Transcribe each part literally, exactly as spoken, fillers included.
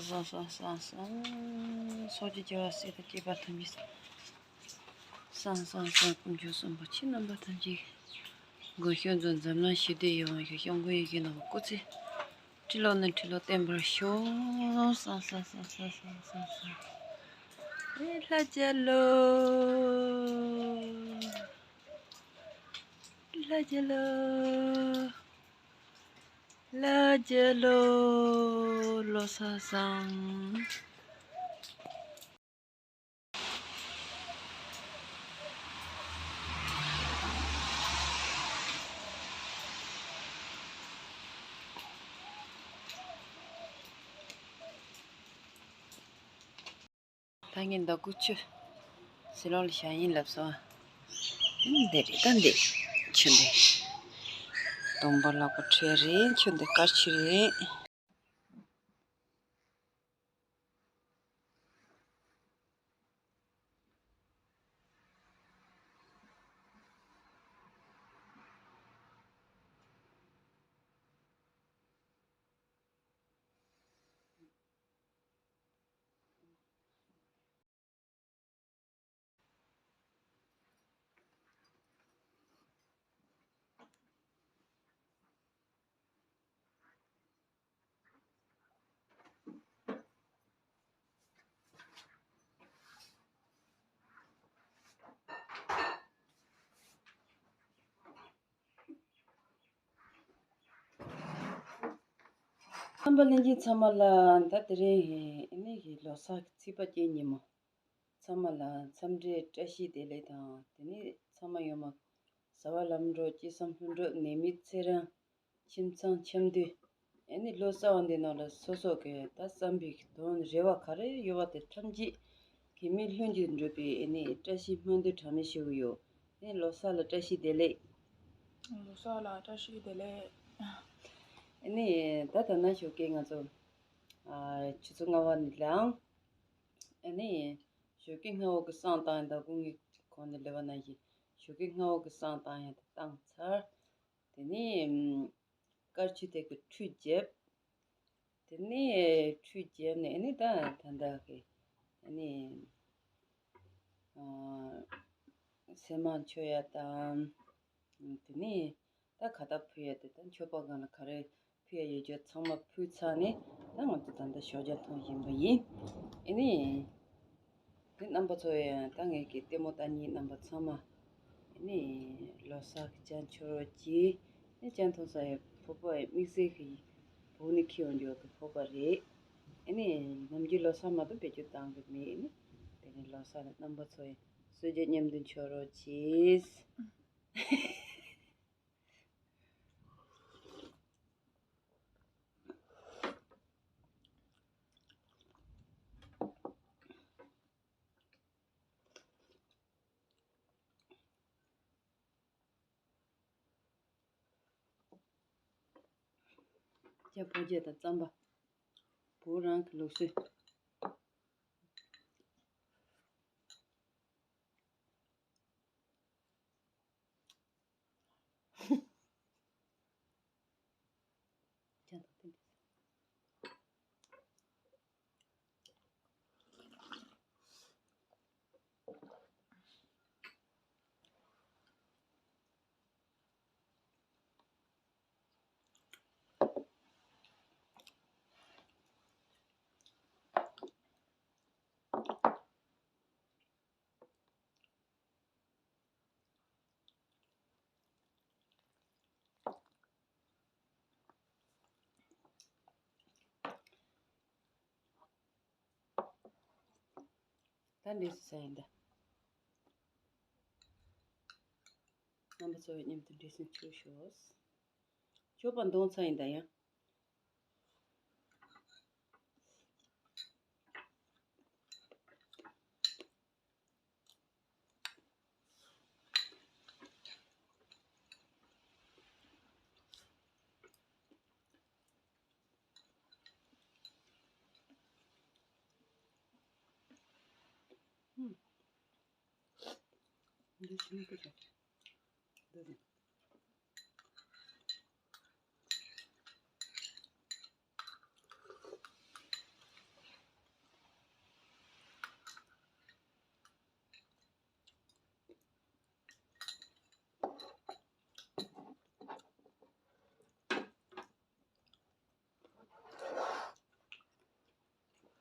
སངས་སངས་སངས་སངས། སངས། སངས་རྒྱས་བྱ་བ་སྲིད་དང་བཅས་པ་ཐམས་ཅད་སངས། སངས་སངས་སངས། དཀོན་མཆོག་གསུམ་པོ་ཁྱེད་རྣམ་པ་ཐམས་ཅད་མགོན་སྐྱོབ་མཛོད་འཛམ་གླིང་ཞི་བདེ་ཡོང་བའི་སྐྱབས་མགོན་ཡི་གེ་ནང་སྐུ་ཚེ་ཁྲི་ལོ་ནས་ཁྲི་ལོ་བརྟན་པར་ཤོག་སངས་སངས་སངས་སངས། ཨེ་ལྷ་རྒྱལ་ལོ། ལྷ་རྒྱལ་ལོ། ལྷ་རྒྱལ་ལོ། ལོ་གསར་བཟང་། ད་ངས་ཟླ་དགུ་ཆུ་ཟི་ལོང་ལ་བཞག་ཡིན་ལབ་སོང་། འདི་རེད་ད། འདི་ཆུ་འདི་སྡོང་པོ་ལག་པ་ཁྲེལ་རེད། ཆུ་འདི་དཀར་ཆུ་རེད། རྣམ་པ་ལྷན་རྒྱས་ཚང་མ་ལ་ད་དེ་རིང་ཨ་ནི་ལོ་གསར་གྱི་ཚེས་པ་བརྒྱད་ཉིན་མོ། ཚང་མ་ལ་འཚམས་འདྲི་བཀྲ་ཤིས་བདེ་ལེགས་དང་། དེ་ནས་ཚང་མ་ཡོང་མ་བཟའ་བ་ལམ་འགྲོ། སྐྱེས་སམ་ལྷུན་གྲུབ། ནད་མེད་ཚེ་རིང་། ཁྱིམ་ཚང་འཆམ་མཐུན། ཨ་ནི་ལོ་གསར་བ་འདི་ནང་ལ་སོ་སོ་གི་ད་བསམ་པའི་དོན་རེ་བ་ག་རེ་ཡོད་པ་དེ་ཐམས་ཅད་གེགས་མེད་ལྷུན་གྱིས་འགྲུབ་པའི་ཨ་ནི་བཀྲ་ཤིས་སྨོན་འདུན་གྲངས་མེད་ཞུ་གི་ཡོད། ཨ་ནི་ལོ་གསར་ལ་བཀྲ་ཤིས་བདེ་ལེགས། ལོ་གསར་ལ་བཀྲ་ཤིས་བདེ་ལེགས། ཨ་ནི་ད་ད་ན་ཞོགས་ཀས་ང་ཚོ་ཨ་ཆུ་ཚོད་ལྔ་པ་ནས་ལངས། ཨ་ནི་ཞོགས་ཀས་སྔ་པོ་གི་བསང་བཏང་ཡིན། ད་དགོང་གི་གོང་ནས་ལེ་བ་ནང་བཞིན་ཞོགས་ཀས་སྔ་པོ་གི་བསང་བཏང་ཡིན། ད་བཏང་ཚར། དེ་ནས་དཀར་ཆུ་དེ་གི་ཁྲུས་བརྒྱབ། དེ་ནས་ཁྲུས་བརྒྱབ་ནས་ཨ་ནི་ད་ད་ལྟ་གི་ཨ་ནི་ཨ་སྲན་མ་མཆོད་ཡ་དང་། དེ་ནས་ད་ཁ་བཏགས་ཕུལ་ཡ་དེ་དང་མཆོད་པ་སྒང་ལ་ག་རེ་ཕུལ་ཡ་ཡོད་ཚང་མ་ཕུལ་ཚར་ནས་ད་ང་ཚོ་ད་ལྟ་ཞོགས་ཇ་འཐུང་བཞིན་པ་ཡིན། ཨ་ནི་དེ་རྣམ་པ་ཚོ་ཡང་ད་ངེད་ཀྱི་ལྟད་མོ་ལྟ་མཁན་རྣམ་པ་ཚང་མ་ཨ་ནི་ལོ་གསར་གྱི་ཇ་མཆོད་རོགས་གྱིས། ཨ་ནི་ཇ་འཐུང་ས་ཡི་ཕོར་པ་ཡི་དམིགས་བསལ་གྱི་བོད་ནས་འཁྱེར་ཡོང་རྒྱུ་གི་ཕོར་པ་རེད། ཨ་ནི་ནམ་རྒྱུན་ལོ་གསར་མ་གཏོགས་བེད་སྤྱོད་བཏང་གི་མེད། ཨ་ནི་དེ་རིང་ལོ་གསར་ལ་རྣམ་པ་ཚོ་ཡི་གསོལ་ཇ་མཉམ་དུ་མཆོད་རོགས་གྱིས། ཇ་བོད་ཇ་དང་རྩམ་པ། བོད་རང་གི་ལུགས་སྲོལ། ད་འདྲེས་སུ་ས་ཡིན་ད། རྣམ་པ་ཚོ་མཉམ་དུ་འདྲེས་སུ་འཁྱུར་ཤོག་མཆོད་པ་འདོན་ཚར་ཡིན་ད་ཡང་། འདི་ཤིན་ཏུ་རེད། འདི་རེད།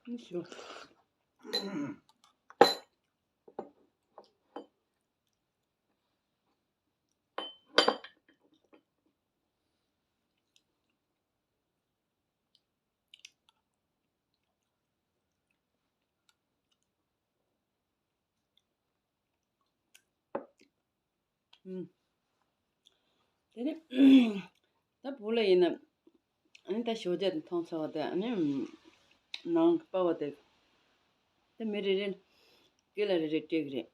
ཞུ། ཨུམ། དེ་ནས་ད་བུ་ལ་ཡིན་ན་ཨ་ནི་ད་ཞོགས་ཇ་དེ་འཐུང་ཚར་བ་དེ་ཨ་ནི་ནང་གི་པ་བ་དེ་ད་མི་རེ་རེ་སྐེ་ལ་རེ་རེ་སྤྲད་གི་རེད།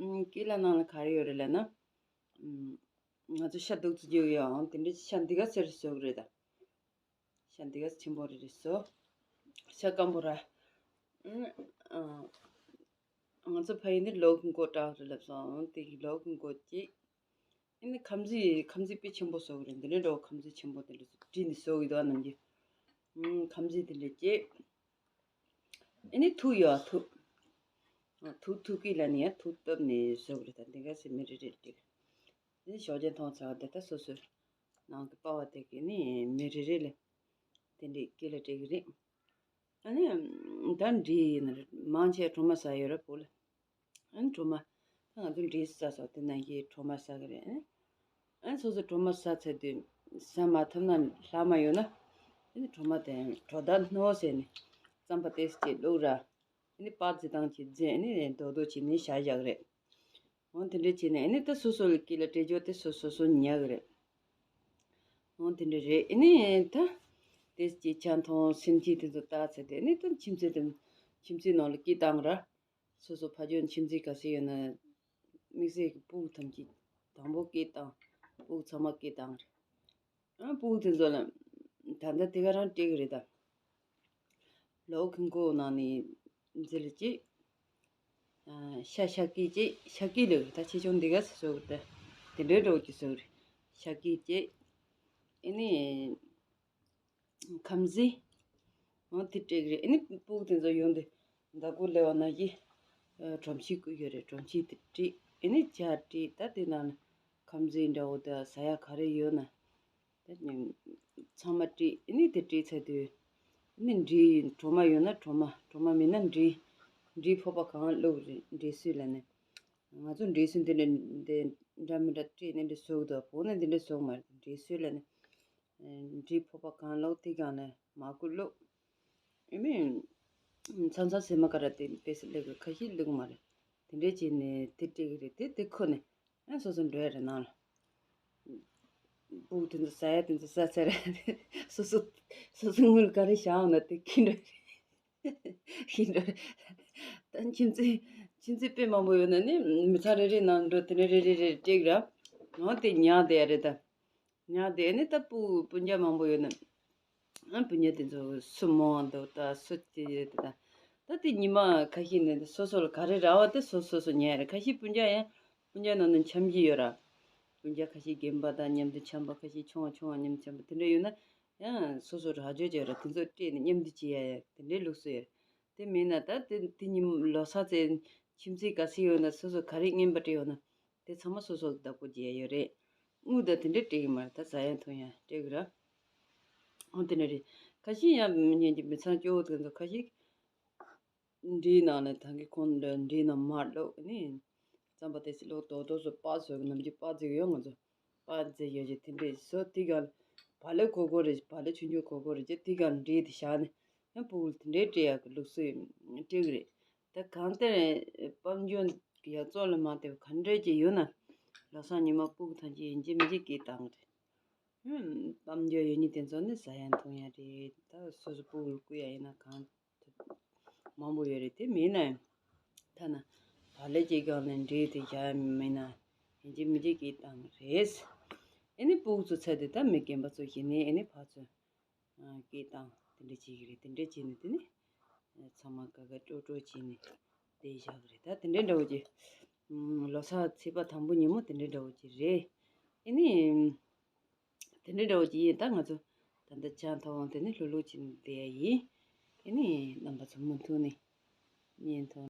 ཨུམ། སྐེ་ལ་ནང་ལ་ག་རེ་ཡོད་རེད་ལབ་ན། ཨུམ། ང་ཚོ་ཤ་གདུག་རྩུབ་རྒྱག་ཡོད་ཨང་། དེ་འདྲའི་ཤ་འདི་ག་ཚོད་རེ་བཟོ་གི་རེད་ད། ཤ་འདི་ག་ཆེན་པོ་རེ་རེ་བཟོ། ཤ་སྐམ་པོ་ར། ཨུམ། ཨ། ང་ཚོ་ཕ་ཡུལ་ནས་ལོག་གི་མགོ་བྲག་རེད་ལབ་སོང་། དེ་གི་ལོག་གི་མགོ་གཅིག་ཨ་ནི་ཁམ་ཟི་ཁམ་ཟི་དཔེ་ཆེན་པོ་བཟོ་གི་རེད། འདི་འདྲའི་འགྲོ་ཁམ་ཟི་ཆེན་པོ་དེ་འདྲ་བྲིས་ནས་བཟོ་གི་འདུག་ཨ་ནམ་གྱི། ཨུམ། ཁམ་ཟི་དེ་འདྲ་གཅིག་ཨ་ནི་ཐུག་ཡོད་ཐུག་ཐུག་ཐུག་སྐེ་ལ་ནི་ཡང་ཐུག་བཏབ་ནས་བཟོ་གི་རེད། ད་འདི་ག་ཚོད་མི་རེ་རེ་སྤྲད། དེ་ཞོགས་ཇ་འཐུང་ཚར་བ་དེ་ད་སོ་སོའི་ནང་གི་པ་བ་དེ་གི་ནི་མི་རེ་རེ་ལ་དེ་འདྲའི་སྐེ་ལ་སྤྲད་གི་རེད། ཨ་ནི་ད་འདྲི་ཡིན་ན་མང་ཆེ་གྲོ་མ་ཟ་ཡོད་ར་བུ་ལ། ཨ་ནི་གྲོ་མ་ད་ང་ཚོ་འདྲི་ཟ་སོགས་དེ་ནང་གི་གྲོ་མ་ཟ་གི་རེད། ཨ་ནི་སོ་སོ་གྲོ་མ་ཟ་ཚར་དུས་ཟ་མ་ཐུབ་ན་ལྷག་མ་ཡོད་ན་ཨ་ནི་གྲོ་མ་དེ་གྲོ་དང་སྣོད་ཟེར་ནས་རྩམ་པ་ཏོག་ཙམ་བླུགས་ར། ཨ་ནི་པགས་བརྫིས་སྟངས་ཀྱི་རྫས་ཨ་ནི་རྡོག་རྡོག་བྱས་ནས་བཞག་བཞག་རེད། འོ་དེ་འདྲ་བྱས་ནས་ཨ་ནི་ད་སོ་སོ་ལ་སྐེ་ལ་སྤྲད་རྒྱུ་དེ་སོ་སོ་སོ་ཉར་གི་རེད། འོ་དེ་འདྲ་རེད། ཨ་ནི་ད་དེ་སྐྱེ་ཆ་མཐོང་སེམས་ཅན་དེ་ཚོ་བལྟས་ཚེ་དེ་ཨ་ནི་ད་ཁྱིམ་མཚེས་དེ་ཁྱིམ་མཚེས་ནང་ལ་སྐེ་བཏང་ར། སོ་སོ་ཕ་ཇོ་ཁྱིམ་མཚེས་ག་ཚོད་ཡོད་ན་དམིགས་བསལ་གྱི་སྤུ་གུ་ཐམས་ཅད་དང་པོ་སྐེ་བཏང་། སྤུ་གུ་ཚང་མ་སྐེ་བཏང་རེད། ཨ་སྤུ་གུ་དེ་ཚོ་ལ་ད་ལྟ་དེ་ག་རང་སྤྲད་གི་རེད་ད། ལོ་ཁང་ཁོ་ནང་ནས་འཛིན་ལ་གཅིག་ཤ་ཤ་སྐད་གཅིག་ཤ་སྐད་ལ་ད་ཆེ་ཆུང་འདི་ག་སོ་སོ་གི་ད་དེ་འདྲའི་འགྲོ་གི་སོ་རེད། ཤ་སྐད་གཅིག་ཨ་ནི་ཁམ་ཟི། འོ་དེ་སྤྲད་གི་རེད། ཨ་ནི་སྤུ་གུ་དེ་ཚོ་ཡོང་དུས་ཟླ་དགུ་སླེབས་པ་ན་གི་སྒྲོམ་གཞི་བསྐུར་ཡོད་རེད། སྒྲོམ་གཞི་དེ་སྤྲད། ཨ་ནི་ཇ་སྤྲད། ད་དེ་ནང་ལ་ཁམ་ཟི་འདྲ་བོ་དང་ཟ་ཡག་ག་རེ་ཡོད་ན། ད་ཚང་མ་སྤྲད། ཨ་ནི་དེ་སྤྲད་ཚར་དུས་ཨ་ནི་འབྲས་གྲོ་མ་ཡོད་ན་གྲོ་མ། གྲོ་མ་མེད་ན་འབྲས། འབྲས་ཕོར་པ་གང་བླུགས་རེད། འབྲས་སོས་ལབ་ནས། ང་ཚོ་འབྲས་སོས་འདི་འདྲ་འདི་འདྲ་མི་འདྲ་སྤྲད་ནས་འདི་བཟོ་གི་འདུག་བོད་ནས་འདི་འདྲ་བཟོ་གི་མ་རེད། འབྲས་སོས་ལབ་ནས་འབྲས་ཕོར་པ་གང་བླུགས་དེ་གང་ནས་མར་ཁུ་བླུགས། ཨ་ནི་མཚམས་མཚམས་སེ་མ་ཀ་ར་དེ་དཔེ་སེ་ལེགས་ཁ་ཤས་ལེགས་མ་རེད། དེ་འདྲས་བྱས་ནས་དེ་སྤྲད་གི་རེད། དེ་དེ་ཁུར་ནས་ཨ་སོ་སོ་འགྲོ་ཡ་རེད་ནང་ལ། སྤུ་གུ་དེ་ཚོ་ཟ་ཡ་དེ་ཚོ་ཟ་ཚར་རེད། སོ་སོ་སོ་སོ་དངུལ་ག་རེ་བཞག་འོང་ན་དེ་ཁྱེར་འགྲོ་རེད། ཁྱེར་འགྲོ་རེད། ད་ཁྱིམ་མཚེས་ཁྱིམ་མཚེས་དཔེ་མང་པོ་ཡོད་ན་ནི་མི་ཚང་རེ་རེ་ནང་འགྲོ། དེ་ནས་རེ་རེ་རེ་སྤྲད་གི་ར། འོ་དེ་ཉར་བསྡད་ཡ་རེད་ད། ཉར་བསྡད་ནི་ད་སྤུ་སྤུན་ཀྱག་མང་པོ་ཡོད་ན། ཨ་སྤུན་ཀྱག་དེ་ཚོ་སུ་མང་བ་འདུག་ད་སུ་དེ་ཡོད་དེ་ད། ད་དེ་ཉི་མ་ཁ་ཤས་ནས་སོ་སོ་ལ་ག་རེ་རག་པ་དེ་སོ་སོ་སོ་ཉར་རེད། ཁ་ཤས་སྤུན་ཀྱག་ཡང་སྤུན་ཀྱག་ནང་ནས་འཆམ་གྱི་ཡོད་ར། སྤུན་ཀྱག་ཁ་ཤས་རྒན་པ་དང་མཉམ་དུ་འཆམ་པ། ཁ་ཤས་ཆུང་བ་ཆུང་བ་མཉམ་དུ་འཆམ་པ་དེ་འདྲ་ཡོད་ན་ཡང་སོ་སོ་རག་ཅོ་ཅོ་ར། དེ་ཚོ་སྤྲད་ནས་མཉམ་དུ་བྱེད་ཡ་ཡ་དེ་འདྲའི་ལུགས་སྲོལ་ཡོད་རེད། དེ་མིན་ན་ད་དེ་དེ་ཉིན་ལོ་གསར་ཚེ་ཁྱིམ་མཚེས་ག་ཚོད་ཡོད་ན་སོ་སོ་ག་རེ་རྔན་པ་སྤྲད་ཡོད་ན་དེ་ཚང་མ་སོ་སོ་གི་བདག་པོ་བྱེད་ཡ་ཡོད་རེད། དངུལ་ད་དེ་འདྲ་སྤྲད་ཀྱི་མ་རེད། ད་ཟ་ཡ་འཐུང་ཡ་སྤྲད་ཀྱི་ར། འོ་དེ་འདྲ་རེད། ཁ་ཤས་ཡང་མི་ཉན་གྱི་མི་ཚང་སྐྱོ་བོ་དེ་ཚོ་ཁ་ཤས་འབྲས་ནང་ནས་ད་གིན་ཁོང་ལ་འབྲས་ནང་མར་བླུགས་ནས་རྩམ་པ་ཏོག་ཙམ་བླུགས། རྡོག་རྡོག་བཟོས། པགས་བཟོས་གི་ནམ་རྒྱུན་པགས་བརྫིས་གི་ཡོད། ང་ཚོ་པགས་བརྫིས་ཡོད་ཀྱི་དེ་འདྲས་བཟོས། དེ་ག་ལ་བག་ལེབ་གོར་གོར་རེ་བག་ལེབ་ཆུང་ཆུང་གོར་གོར་རེ་བྱས། དེ་ག་ལ་འབྲས་དེ་བཞག་ནས་ཡང་སྤུ་གུ་ལ་དེ་འདྲས་སྤྲད་ཡག་གི་ལུགས་སྲོལ་སྤྲད་གི་རེད། ད་གང་ལྟར་དཔལ་འབྱོར་ཡག་བཙོག་ལ་མ་ལྟོས་པ་ག་འདྲས་ཀྱི་ཡོད་ན་ལོ་གསར་ཉི་མ་སྤུ་གུ་ཐམས་ཅད་ཡིན་གཅིག་མིན་གཅིག་སྐད་བཏང་གི་རེད། ཧུམ། དཔལ་འབྱོར་ཡོད་མཁན་དེ་ཚོ་ནི་ཟ་ཡ་འཐུང་ཡ་རེད། ད་སོ་སོ་སྤུ་གུར་བསྐུར་ཡ་ཡིན་ན་གང་ཐུབ་མང་པོ་ཡོད་རེད། དེ་མིན་ན་ཡང་ཐ་ན་བག་ལེབ་ཀྱི་སྒང་ནས་འབྲས་དེ་བཞག་ཡ་མིན་ན་ཡིན་གཅིག་མིན་གཅིག་སྐད་བཏང་གི་རེད། ཨེ་ནི་སྤུ་གུ་ཚོ་ཚད་དེ་ད་མི་རྒན་པ་ཚོ་བཞིན་ནས་ཨེ་ནི་ཕར་ཚུར་སྐད་བཏང་དེ་འདྲ་བྱེད་ཀྱི་རེད། དེ་འདྲ་བྱས་ནས་དེ་ནི་ཚང་མ་དགའ་དགའ་སྤྲོ་སྤྲོ་བྱས་ནས་བསྡད་བཞག་གི་རེད། ད་དེ་འདྲ་འདྲ་བོ་ཅིག་ལོ་གསར་ཚེས་པ་དང་པོ་ཉིན་མོ་དེ་འདྲ་འདྲ་བོ་ཅིག་རེད། ཨེ་ནི། དེ་འདྲའི་འདྲ་བོ་ཅིག་ཡིན། ད་ང་ཚོ་ད་ལྟ་ཇ་འཐུང་དེ་ནི་ལྷུག་ལྷུག་ཅིག་བསྡད་ཡ་ཡིན། ཨེ་ནི་རྣམ་པ་ཚོ་མུ་མཐུད་ནས་བརྙན་ཐུང་